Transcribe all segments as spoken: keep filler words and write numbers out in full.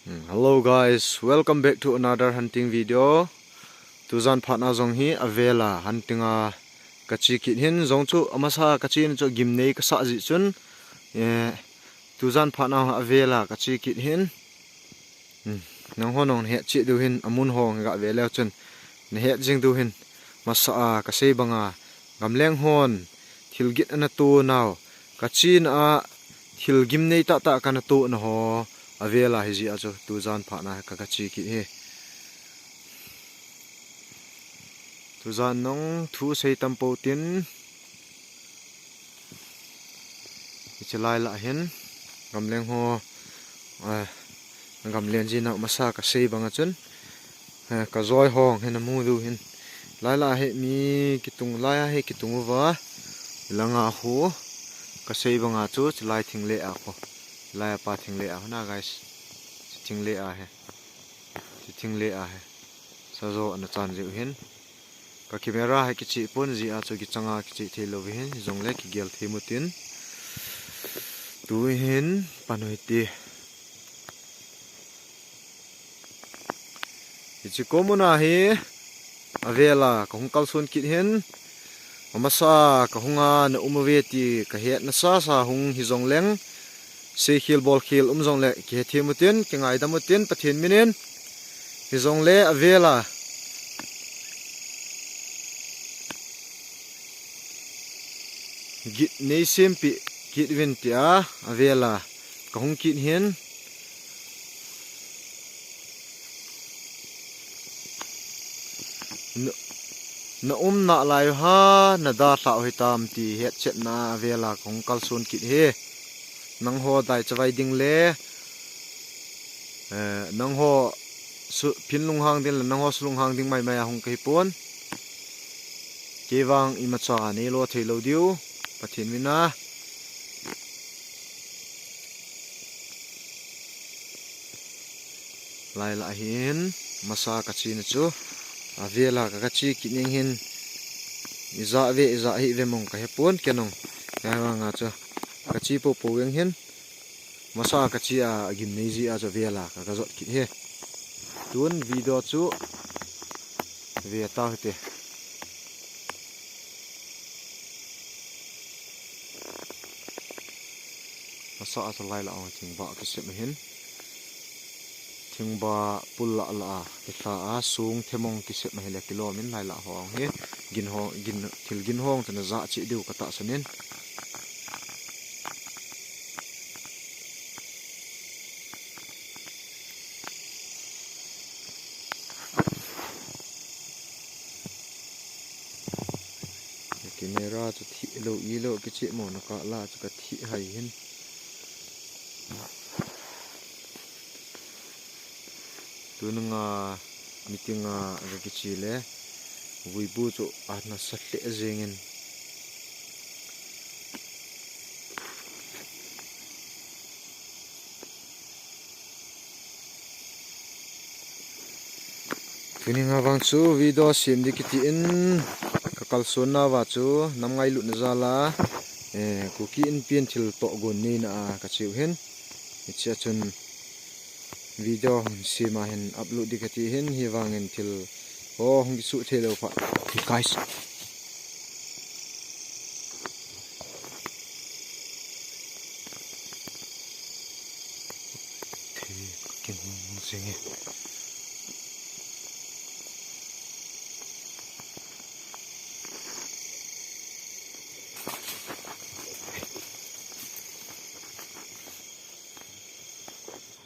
Hmm, hello guys, welcome back to another hunting video. Tujan phatna jong hi avela hunting a kache kit hin, jong chu amasa kache na chu gimnei kasah jeh chun, eh, tujan phatna avela kache kit hin. Hmm, nangho nong het cheh diu hin, amun hong ga ve leu chun nahet jing diu hin. Masa a kasei banga gamleng hon thil gin ana to nau, kachena a thil gimnei tahtah kana to na ho avela hi jeh a chu tujan phatna ka, kache kit hi. Tujan nong thu sei tam pou tin, hiche lai lah hin gamleng ho, eh, gamlen jina masa kasei banga chun, eh, kajoi hong hin amu diu hin. Lai lah hi mi kitung, lai a hi kitung uva, langa hu kasei banga chu, chilai thing le a khu, chilai a pa thing le a khu na guys, chi thing le a hi, chi thing le a hi, sajo ana chan jeh u hin. Ka camera hi kichih pon jeh a chu kichanga kichih thei lou hin, jongle kigel thei mu tin. Tu hin pan u hite. Hiche kom u na hi avela kahung kalson kit hin. Amasa kahung a na um uve ti kahet nasa sa hung hijongleng, seikhel bolkhel um jongle kihethem u tin, kingaidam u tin, Pathen min in. Hijongle avela gin nei sempeh kit uvin tia avela kahung kit hin. Na, na um nalai u ham, na dalhah u hitam ti hetchetna avela kahung kalson kit hi. Nangho dai chavai ding le, eh, nangho su, phin lunghang ding le, nangho su lunghang ding maimai a hung kahi pon. Kei vang imacha neilo thei lou diu, Pathen min a. Lai lah hin, masa kache na chu, avela ka, kache kit ning hin, ija ve, ija hi ve mong kahe pon kei nong, kei vang a chu, kache pou pou veng hin, masa kache a, agimnei jeh a chu avela ka, kajot kit hi. Tun video chu ve tau hite. Masa a chu lai lah a thingba kisem hin. Thingba pul lah lah a, kilha a, sung themong kisem hile kilom in lai lah ho hi. Gin ho, gin, thil gin hong chu na ja cheh diu katahsan in. Camera chu thih lou, ilou kicheh mo na kala chu kathih hai hin. Tunung a meeting a kakiche le, vuibu chu ana sa lheh jeng in. Tuni nga vang chu video sem di kiti in, ka kalson nauva chu nam ngailutna jal a, eh, Kuki Inpi in thil tohgon neina a ka cheu hin. Hichea chun video hung sem a hin upload di kati hin, hivangin thil ho hung kisuh thei lou phat. Guys. Thei kihung jing e.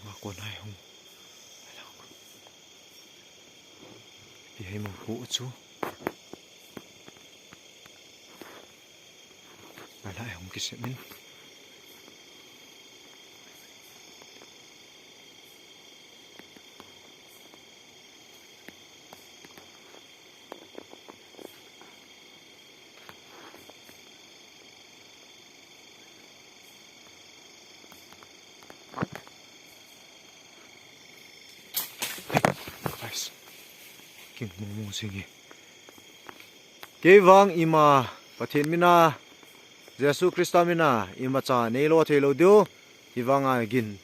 Nga kon hai hung. Pi hai mo hu chu. Ala hung kisem in. Guys, king momo singi. Kei vang ima Pathen mina, Jesu Christa mina, imacha neilo thei lou diu, hivanga gin,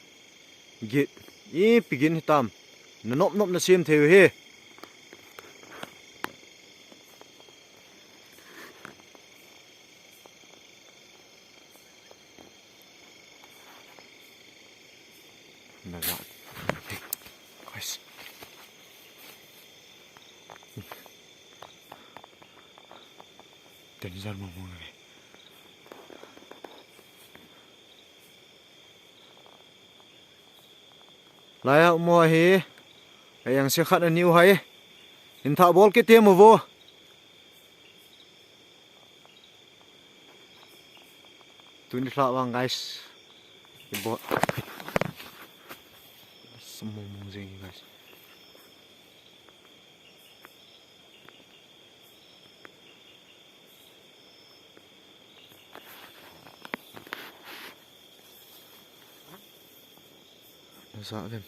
git, Ipi gin hitam. Na nop nop na sem thei u hi. Na la. Guys. Danger mong mong ve. Lai a um u hi. Ei ang se khat a ni u hai. Hin tha bol kit temo vo. Tuni lha vang, guys. Ibol. Sum mong mong jing, guys. Naja vem.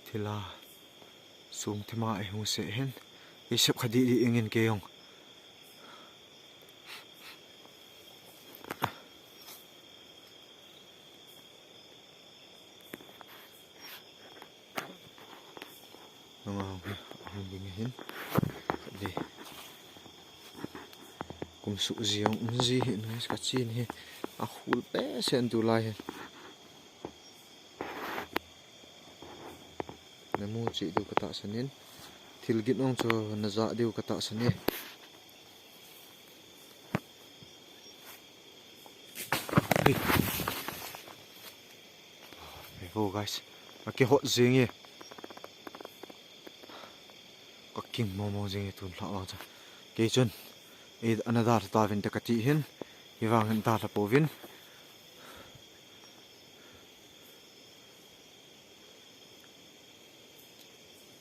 Thila. Sung thima ei hung se hin. Ei sep kha di di ingin kei jong. Nunga hung hi, hung ding hin. Khat le. Kum suh ji hung um ji hi, nung ka chin hi. A khul pe sen tu lai hin. Na mu cheh diu ka tahsan in. Thil gin ong chu na ja diu ka tahsan e. Hey. Hey ho, guys. A kihot jing e. Ka king mong mong jing e tun lha vang chu. Kei chun. Ei ana dalha tauvin te ka ti hin. Hivang hin dalha pouvin.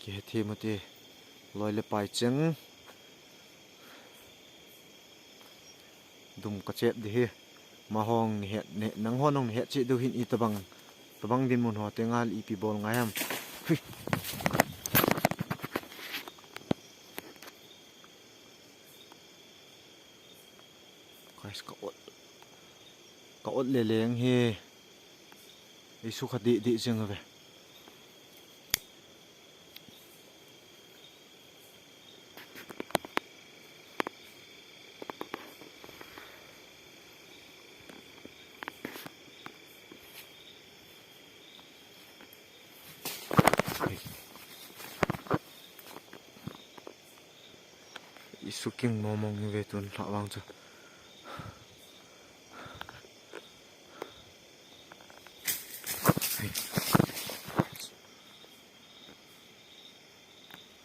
Kihe thei mate, loi le pai cheng. Dum ka chep di hi. Mahong ni het, ni, nang hon hong ni het chi du hin i tabang, tabang dinmun ho te ngal ipi bol ngai ham. Hui. Guys, ka ot. Ka ot le leng hi. Ei sukha di di jing ve. I suking mong mong ve tun lha vang chu.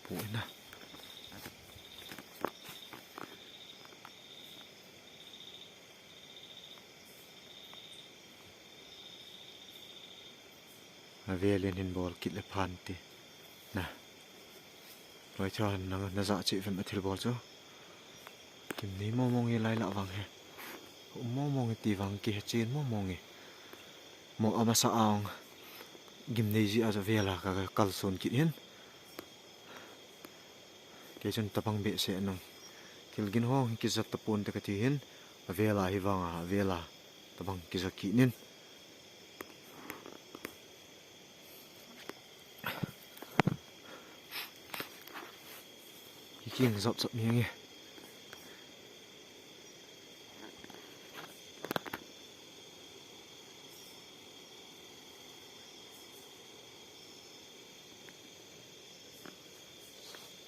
Pu ina. Avel in hin bol kit le phan ti. Na. Loi cha na, na ja chi vem a thil bol chu. Gimnei mong mong e lai la vang hi. Um mong mong e ti vang kihe chen mong mong e. Mo amasa ang. Gimnei ji a chu vela ka, ka kalson kit hin. Kei chun tabang behseh nung. Thil gin hong hi kija tapon te ka ti hin. Avela hi vang a, avela. Tabang kija kit nin. Hi king jop jop mi nge.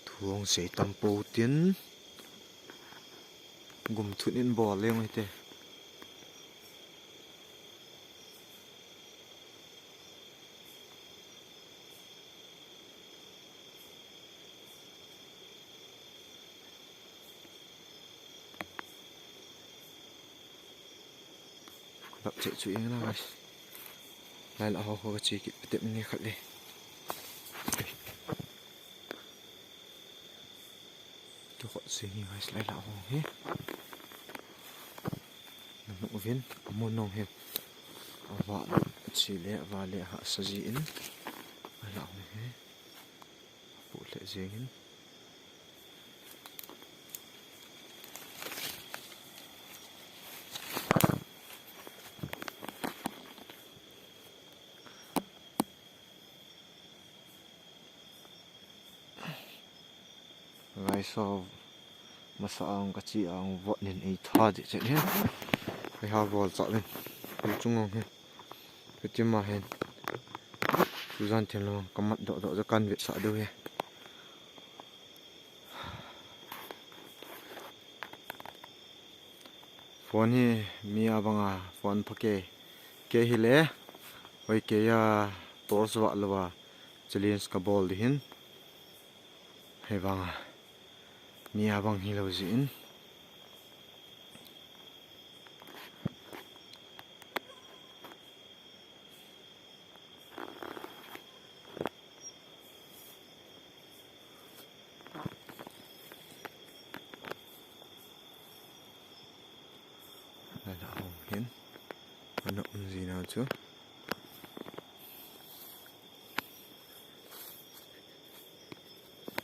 Thu hong sei tam po tin. Gum thun in bol leng hite. Lap cheh chu ing la, guys. Lai la ho ho ka chi kit pe tep nge khat le. Tu khot si hi, guys, lai la ho hi. Na mu vin, mu nong hi. Ava chi le, ava le ha sa ji in. Lai la ho hi. Pu le jing in. So, masa ang kachi ang vot nin ei tha di chen hin. Ei ha vol cha vin. Ei chung ang hin. Kati ma hin. Suzan tin lo kamat do do ja kan vit sa do he. Phone hi mi a banga phone pha ke. Ke hi le. Hoi ke ya torch va lo va. Challenge ka bol di hin. Hei vanga. Mi a bang hi lo jin. Ana um hin. Ana um jina chu.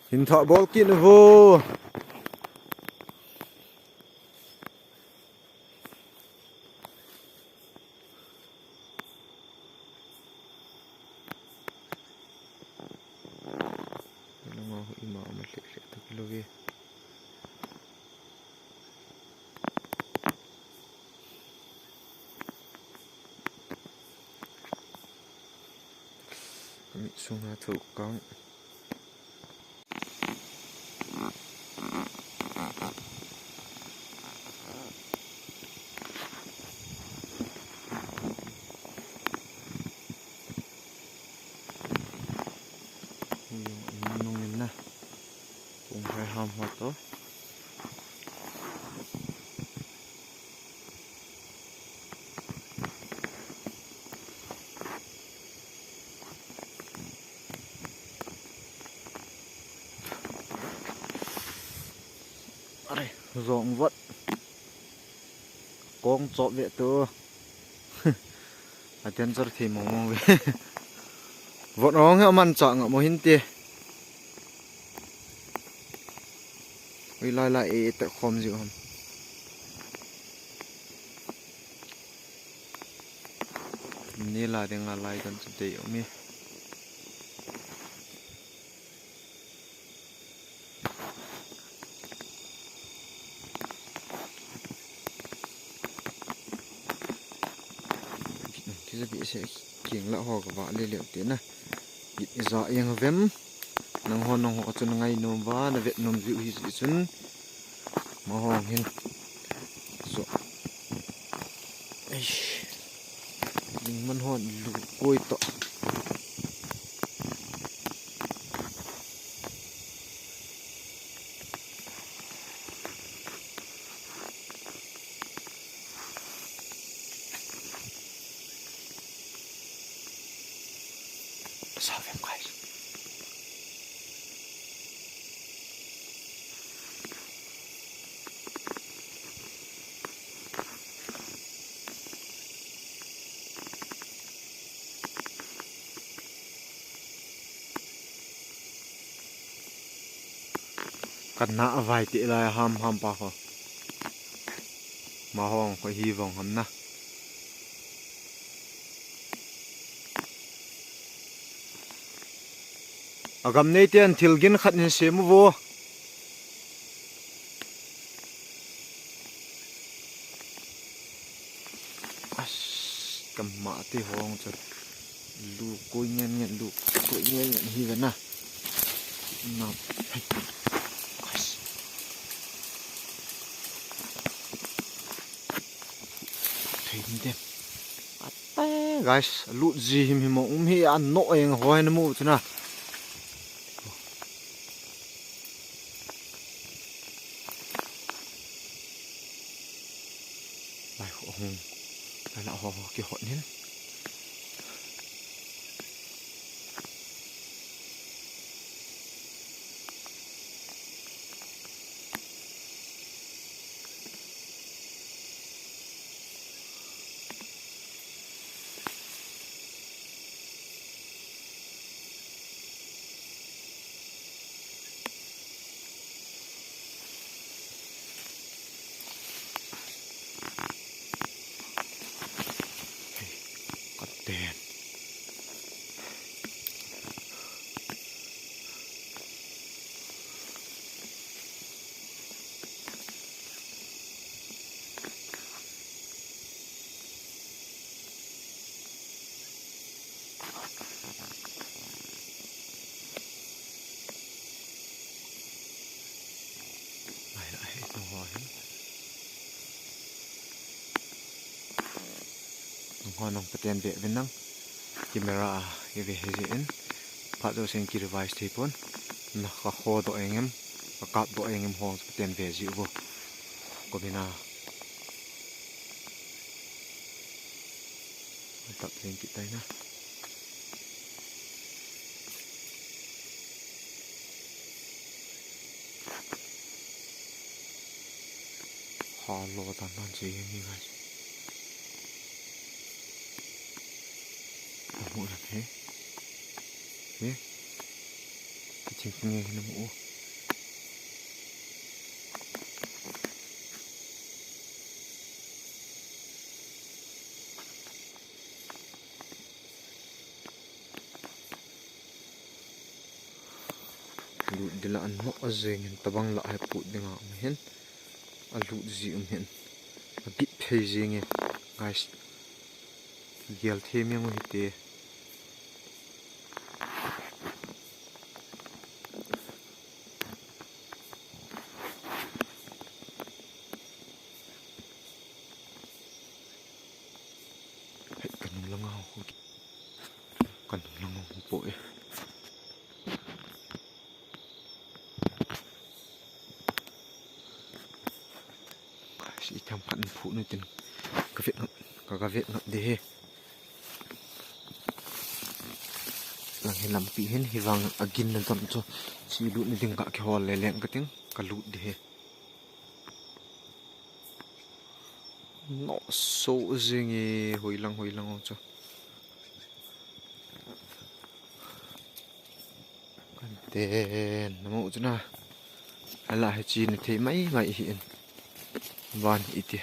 Hin tha bol kin vo. Nalunga ho ima ama hle hle ta kilo ve. Kami sunga thu kang. Nung in na. Kung hai ham ho to. Are, jong vot. Kong chop ve tu. A ten char thei mong mong ve. Vot ong he man cha nga mo hin te. Ui lai lai e te khom ji om. Ni la ding a lai kan chu dei um e. Kisa bi se king la ho ka va le le te na. Ija yang vem. Nang ho nang ho chun ngai nom va na vet nom jiu hi ji chun. Ma hong hin. So. Eish. Ning man hon lu koi to. Sa vem guys. Kana avai te lai ham ham pa ho. Ma hong ko hi vong ham na. Agam nei ten thil gin khat hin sem u vo. As, kama te hong chu. Lu koi ngen ngen, lu koi ngen ngen hi ve na. Na. Hey. As. Thei ni dem. Ate, guys, lut ji him him um hi a no eng hoi na mu chu na. Lai ho hung. Lai la ho ho ki hot nin. Hey, kapten. Ho nang paten ve ve nang. Camera a i ve hi jin. Phat jo seng ki revise thei pon. Na ka kho do engem. Ka kap do engem ho paten ve ji u. Ko bina. Tap seng ki tai na. Hello, tan tan si ni guys. Namu na he. He. Kiching ni namu. Lut dila an mo a jeng hin tabang la he put dinga um hin. A lut ji um hin. A bit phei jeng e. Guys. Gel the mi ngu hite. Hei, ka nung langa ho. Ka nung langa ho po e. Si tham phat phu nu tin. Ka vet ngap, ka, ka vet ngap de he. Lang he lampi hin hivang a gin na tam chu. Si lut ni ding ka kihol le leng ka ting, ka lut de he. No so jing e, hoi lang, hoi lang o chu. Kan ten, namu chu na. Ala he chi ni thei mai mai hi in. Van iti.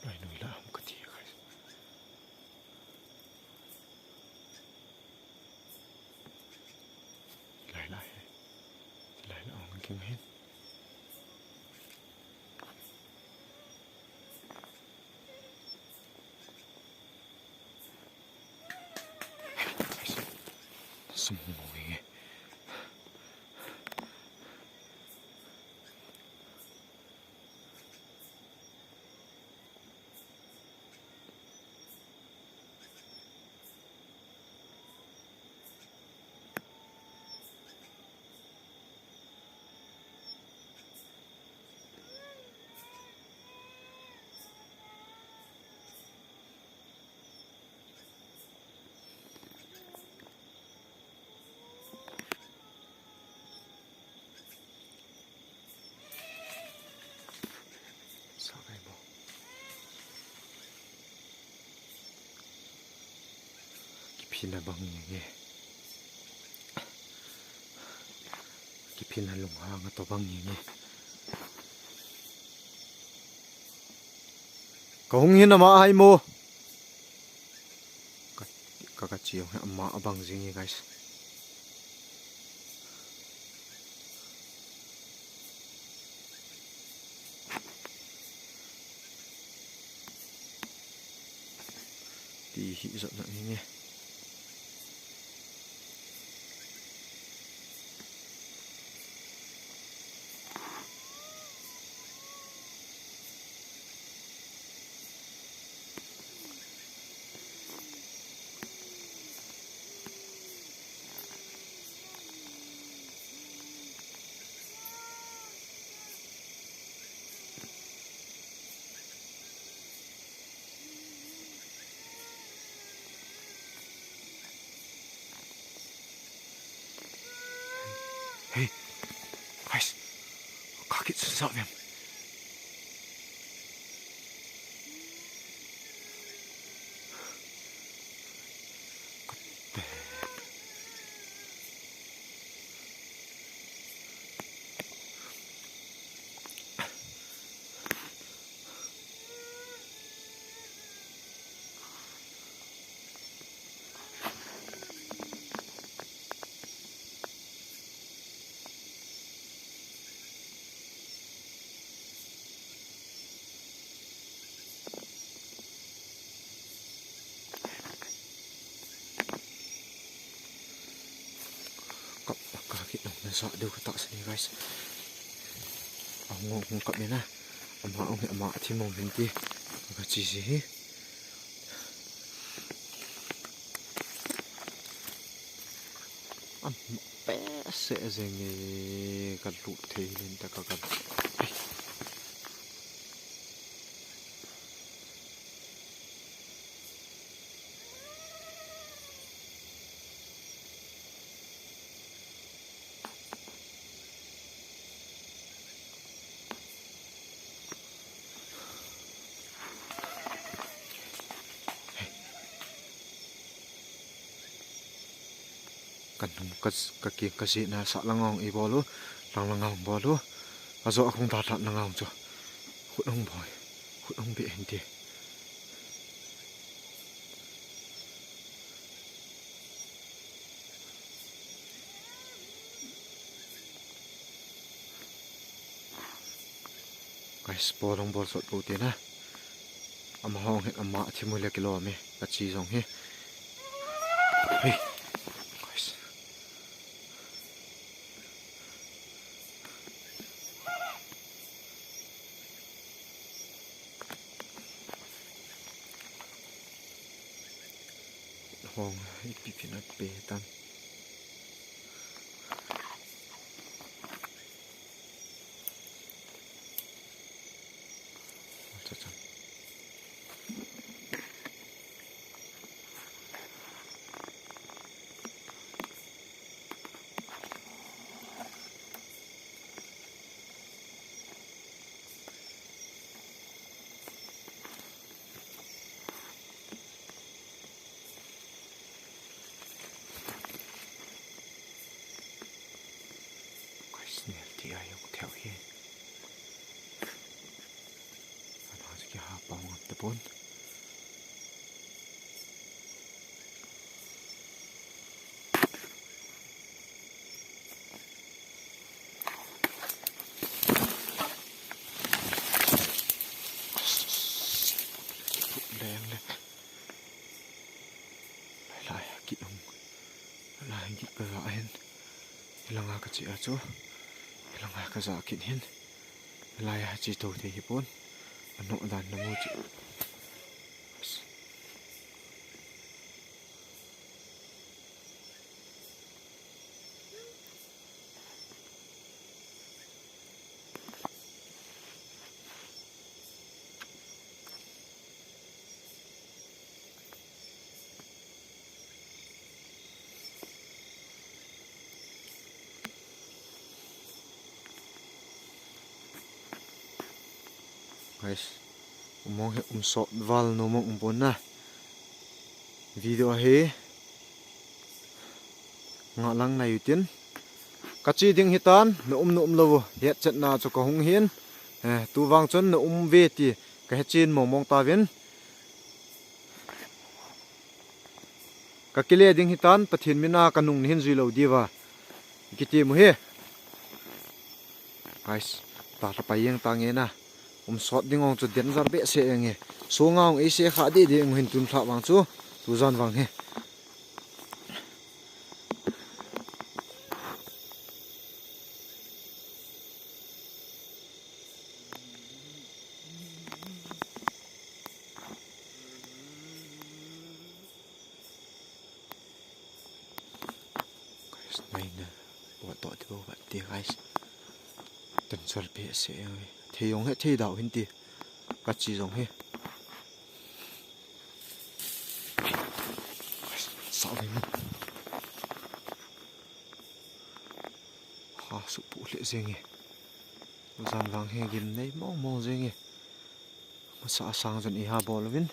Lai nui la ham ka ti khai. Lai la he. Lai la ong king hin. Sum ngui. Sakai bo. Kiphin a bang nge nge. Kiphin a lunghang a to bang nge nge. Ka hung hin ama hai mo. Ka, ka, ka chiu hi ama abang jing hi, guys. Ti hi jat na ni nge. Tah vem. Kap, kap, kap, kit nong na sa deu ka ta sa ni, guys. Ahung, hung kap ni na. Ama, hung, ama, thi mong hin ti. Ka chi si hi. Am, pe se jeng e, ka lut thei len ta ka ka. Kan hung ka, ka ki, ka si na sa lang ong i bol u, lang lang ong bol u. Ajo a khung da da lang ong chu. Khut ong boi, khut ong be hen ti. Guys, bol hung bol sot pou te na. Ama hung hin ama thi mu le kilom e, ka chi jong hi. Hey. Guys. Hung, ipi pi na pe tam. Cha cha. Guys, nel ti a jong theo hi. Ana chu kiha pau ngam tapon. Leng le. Lai lai kit hung. Lai kit ka ja hin. Hilanga ka chi a chu. Hilanga ka ja kit hin. Lai a chi to thei hi pon. Ano dan na mu chi. Guys, umong hi um sot val no mong um pon na. Video hi nga lang na yutin. Ka chi ding hitan, na um na um lo, het chet na chu ka hung hin. Eh, tu vang chun na um ve ti, ka he chin mong mong ta vin. Ka kile ding hitan, Pathen mina ka nung hin jui lo diva. Kiti mu hi. Guys, ta ta pa yeng ta nge na. Um sot ding ong chu den jar be se eng e. So nga ong ei se kha de de ong hin tun thla vang chu. Tu jan vang hi. Guys, nai na. Bot to ti bo bat ti, guys. Tan sol pe se eng e. Thei ong he thei dau hin ti. Ka chi jong hi. Sa le mo. Ha, su pu le jeng e. Jan vang hi gimnei mong mong jing e. Masa asang jan iha bol uvin.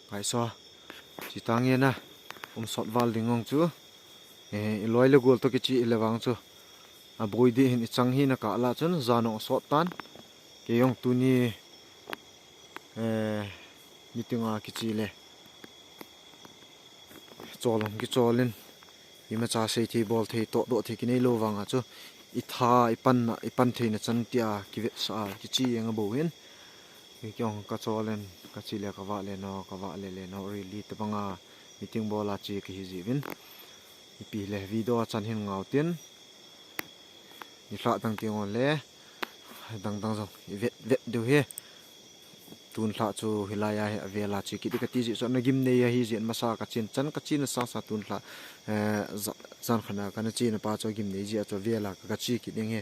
Ngai so. Chitang e na. Um sot val ding ong chu. Eh, i loi le gol to kichi i le vang chu. A boi di hin i chang hi na ka la chun jan ong sot tan. Kei ong tuni, eh, meeting a kichi le. Chol ong kichol in. Ima cha sei thei bol thei to do thei kinei lo vang a chu. I tha, i pan na, i pan thei na chan tia kivet sa a kichi eng a bo hin. Kei ong ka chol in, ka chi le ka va le no, ka va le le no, really te bang a meeting bol a chi ka hi ji vin. Ipi le video a chan hin ngau tin. Ni hla dang ti ngon le, dang dang jong, i vet, vet deu he. Tun hla chu hilai a he, a vela chi kit i ka ti ji chu na gimnei a hi ji masa ka chin chan, ka chin sang sa tun hla, eh, za-, jan khana ka na chin pa chu gimnei ji a chu vela ka, ka chi kit ding he.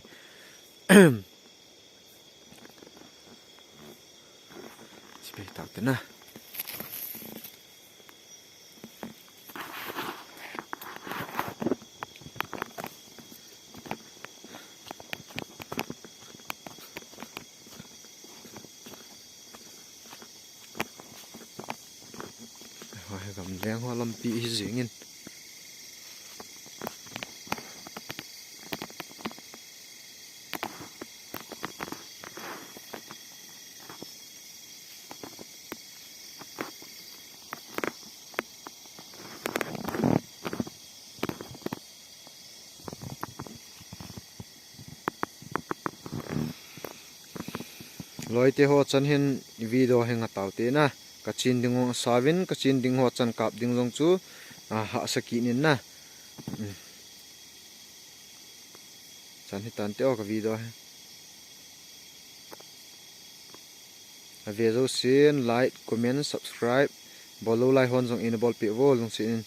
Chi pe tak te na. Hoi, gamleng ho lampi hi jingin. Loite ho chan hin video hi nga tau te na. Ka chin ding ho savin, ka chin ding ho chan kap ding jong chu, a, hahsa kit in na. Mm. Chan hi tan te o ka video hi. A ve jo sin, like, comment, subscribe. Bol lo lai hon jong in bol pe vo jong sin.